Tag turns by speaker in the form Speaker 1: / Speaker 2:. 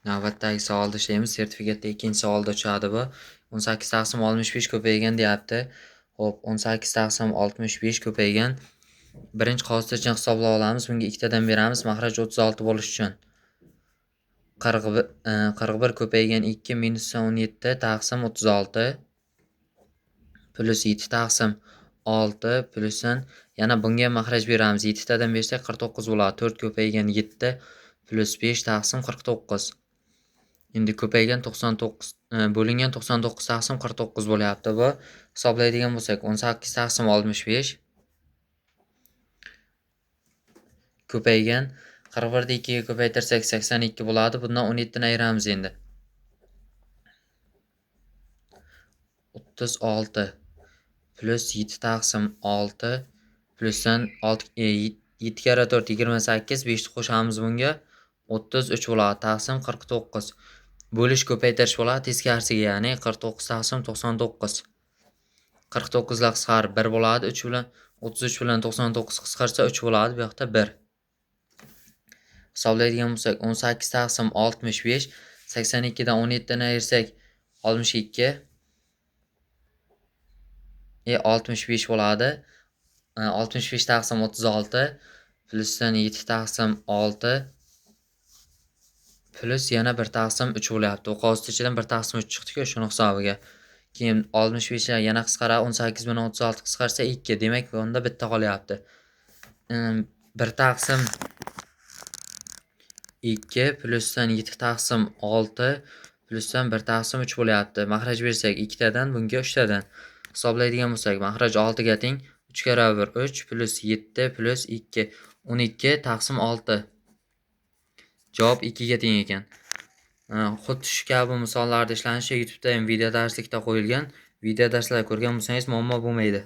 Speaker 1: Navbatdagi savolda ishlaymiz. Sertifikatda ikkinchi savolda tushadi bu. 18 taqsim 65 ko'paygan deyapti. Xo'p, 18 taqsim 65 ko'paygan. Birinchi qovusda hisoblab olamiz. Bunga ikkitadan beramiz. Mahraj 36 bo'lishi uchun. 41 ko'paygan 2 minus 17 taqsim 36 plus 7 taqsim 6 plusdan yana bunga mahraj beramiz. 7 tadan bersak 49 bo'ladi. 4 ko'paygan 7 plus 5 taqsim 49. Endi ko'paygan 99 bo'lingan 99 taqsim 49 bo'lyapti bu. Hisoblaydigan bo'lsak 18 taqsim 65 ko'paygan 41 ni 2 ga ko'paytirsak 82 bo'ladi. Bundan 17 ni ayiramiz endi. 36 plus 7 taqsim 6 plusdan 6 7 karra 4 28, 5 ni qo'shamiz bunga 33 bo'ladi taqsim 49. Bo'lish ko'paytirish bo'ladi teskarisiga, ya'ni 49 taqsim 99. 49 lar qisqarib 1 bo'ladi, 3 bilan 33 bilan 99 qisqarsa 3 bo'ladi, bu yoqda 1. Hisoblaydigan bo'lsak 18 taqsim 65, 82 dan 17 ni ayirsak 62, 65 bo'ladi. 65 taqsim 36 plusdan 7 taqsim 6 plus yana 1 taqsim 3 bo'lyapti. Qovus ichidan 1 taqsim 3 chiqdi-ku, shuni hisobiga. Keyin 65 yana qisqaradi, 18 bilan 36 qisqarsa 2, demak bunda bitta qolyapti. 1 taqsim 2 plusdan 7 taqsim 6 plusdan 1 taqsim 3 bo'lyapti. Mahraj bersak ikkitadan, bunga uchtadan. Hisoblaydigan bo'lsak, mahraj 6 ga teng 3 karra 1 3 plus 7 plus 2 12 taqsim 6. Javob 2 ga teng ekan. Xuddi shu kabi misollarda ishlanishi YouTube'da ham video darslikda qo'yilgan. Video darslar ko'rgan bo'lsangiz muammo bo'lmaydi.